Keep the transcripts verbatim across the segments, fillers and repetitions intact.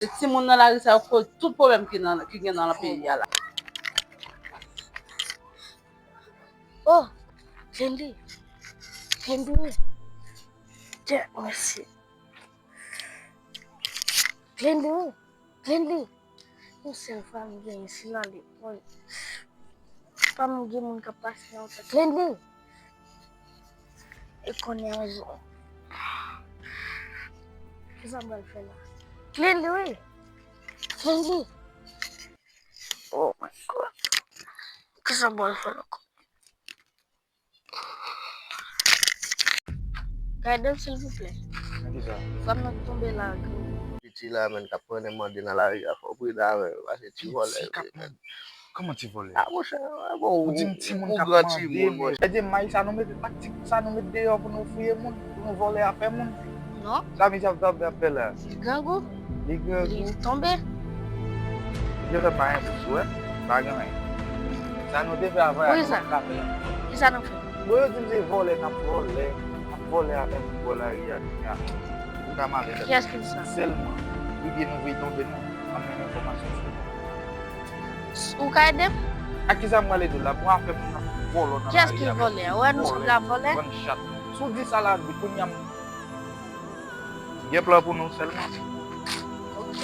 Se timoun nan lari sa yo k koz tout pwoblèm ki nan, ki gen nan peyi a la. Oh, Glendy. Glendy. Dye mèsi. Glendy, Glendy. Yon sèl fanm gen isi la li. Woy. Fanm gen moun k ap pase nan wout la. Glendy. E konnen yon jou. Kisa m pral fè la? Glendy, wi. Glendy. Oh my God. Kisa m pral fè la? Gade m silvouplè. Nan kisa? Fanm nan tonbe la. Piti la menm k ap pran mande nan lari a, fò w pridan avè l, paske ti vòlè yo ye menm. Kòman ti vòlè? A monchè, bon, ou di m timoun k ap mande, monchè. Èske may sa nou mete, taktik sa nou mete deyò pou nou fouye moun, pou nou vòlè afè moun? Non. Sa misye ap, ap, ap fè la? Li grangou. Li grangou. Li tonbe. Misye fè pa anyen pou sou, wè. Pa gen anyen. Sa nou te fè avan, nou p ap ka fè ankò. Kisa nou fè? Bon, yo di m se vòlè n ap vòlè, n ap vòlè avè moun bò lari a, kounye a. Ou ka male avè l. Kiyès ki di sa? Sèlman, lide nou voye tonbe nou, ann mennen enfòmasyon sou nou. Ou ka ede m? A kisa m pral ede w la? Bon, afè moun ap vòlò nan lari a. Kiyès ki vòlè? Ou wè nou sanble ap vòlè? Vann chat. Si w di sa la, di kounye a m gen plan pou nou sèlman. Ok.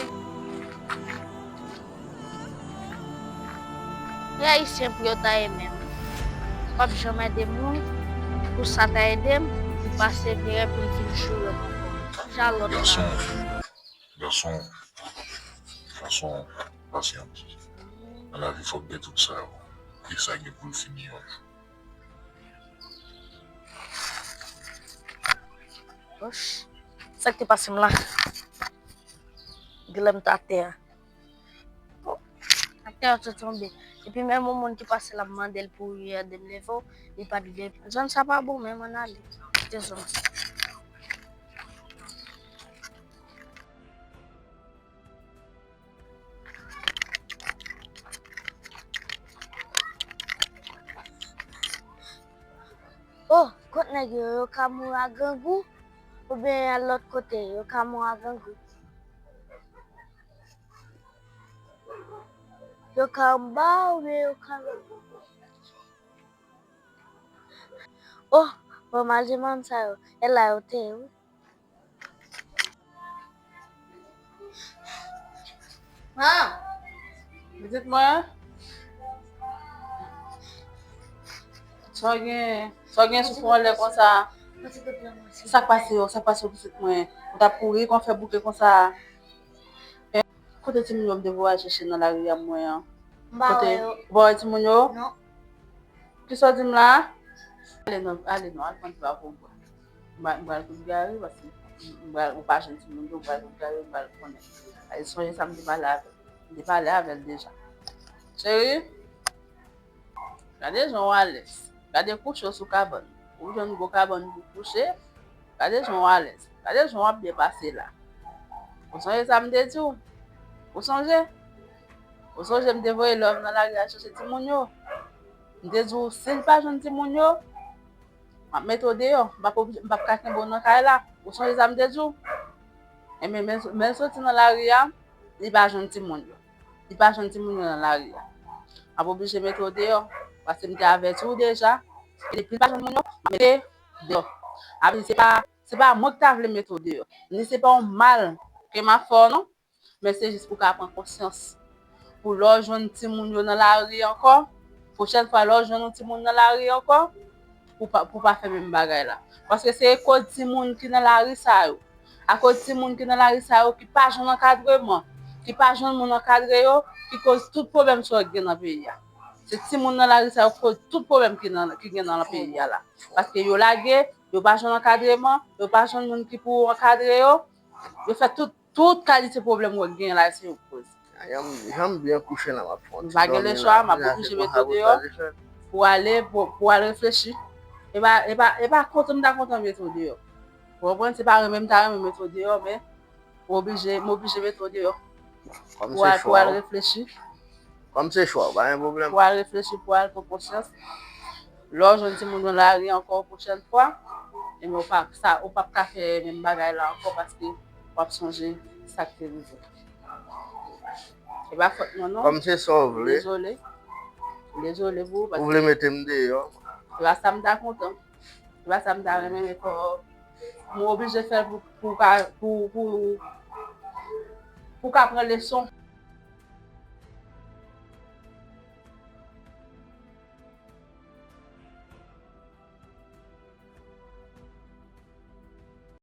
Gen ayisyen pou yo ta ye menm. Yo p ap janm ede moun. Pou sa ta ede m, li pase vire pou l vin joure m ankò. Jan lòt la. Gason, gason, gason, pasyans. Nan lavi fòk gen tout sa yo. E sa gen pou l fini yon jou. Woch, sa k te pase m la? Genlè m t atè a. Oh, atè a te tonbe. Epi menm yon moun ki pase l ap mande l pou ede m leve w, li pa t vle. Zòn sa pa bon, men m ann ale. Kite zòn sa. Oh, kot nèg yo, yo ka mouri a grangou? Oubyen al lòt kote, yo ka mouri a grangou? Yo ka anba oubyen yo ka... Oh, bon, malje moun sa yo, e la yo te ye, wi. Ha! Pitit mwen? Sa w gen, sa w gen sou fwon anlè konsa? Sa k pase w, sa k pase w, pitit mwen? Ou t ap kouri, kòman w fè bouke konsa? Kote timoun yo m te voye al chèche nan lari a mwen an? M pa wè yo. Ou pa wè timoun yo? Non. Kisa w di m la? Ale non, ale non, al pran ti bwa pou w bwè. M pral, m pral kout gari, paske m pral, ou pa jwenn timoun yo, m pral kout gari, m pral konnen. Al sonje sa m te pale avè l. M te pale avè l deja. Cheri, gade jan w alèz. Gade kouche w sou kabann. Ou jwenn gwo kabann pou w kouche. Gade jan w alèz. Gade jan w ap byen pase la. Ou sonje sa m te di w? Ou sonje? Ou sonje m te voye love nan lari a chèche timoun yo? M te di w, si l pa jwenn timoun yo, m ap mete w deyò. M p ap oblije, m p ap ka kenbe w nan kay la. Ou sonje sa m te di w? Enben, men, men l soti nan lari a, li pa jwenn timoun yo. Li pa jwenn timoun yo nan lari a. M ap oblije mete w deyò. Paske m te avèti w deja. E depi l pa jwenn moun yo, m ap mete l deyò. Sa vle di se pa, se pa mwen ki ta vle mete w deyò. Ni se pa yon mal ke m ap fè w non. Men se jis pou w ka pran konsyans. Pou lè w jwenn timoun yo nan lari ankò, pwochèn fwa lè w jwenn yon timoun nan lari ankò, pou pa, pou pa fè menm bagay la. Paske se akoz timoun ki nan lari sa yo, akoz timoun ki nan lari sa yo ki pa jwenn ankadreman, ki pa jwenn moun ankadre yo, ki koz tout pwoblèm sa yo gen nan peyi a. Se timoun nan lari sa yo ki koz tout pwoblèm ki nan, ki gen nan peyi a la. Paske yo lage, yo pa jwenn ankadreman, yo pa jwenn moun ki pou ankadre yo, yo fè tout, tout kalite pwoblèm w ap gen la, se yo k koz. Jan m, jan m byen kouche la, m ap fè yon ti dòmi la. M pa gen lechwa, m ap oblije mete w deyò pou w ale, pou, pou w al reflechi. E pa, e pa, e pa kontan m ta kontan mete w deyò. Ou konprann? Se pa renmen m ta renmen mete w deyò, men ou oblije, m oblije mete w deyò. Pou w al, pou w al reflechi. Kòm se chwa w, pa gen pwoblèm. Pou w al reflechi, pou w al pran konsyans. Lè w jwenn timoun nan lari ankò pwochèn fwa, enben w pa, sa, ou p ap ka fè menm bagay la ankò paske w ap sonje sa k te rive. E pa fòt mwen non. Kòm se sa w vle. Dezole. Dezole pou ou. Ou vle mete m deyò. E pa sa m ta kontan. E pa sa m ta renmen men kò. Mwen oblije fè l pou pou ka pou pou pou ka pran leson.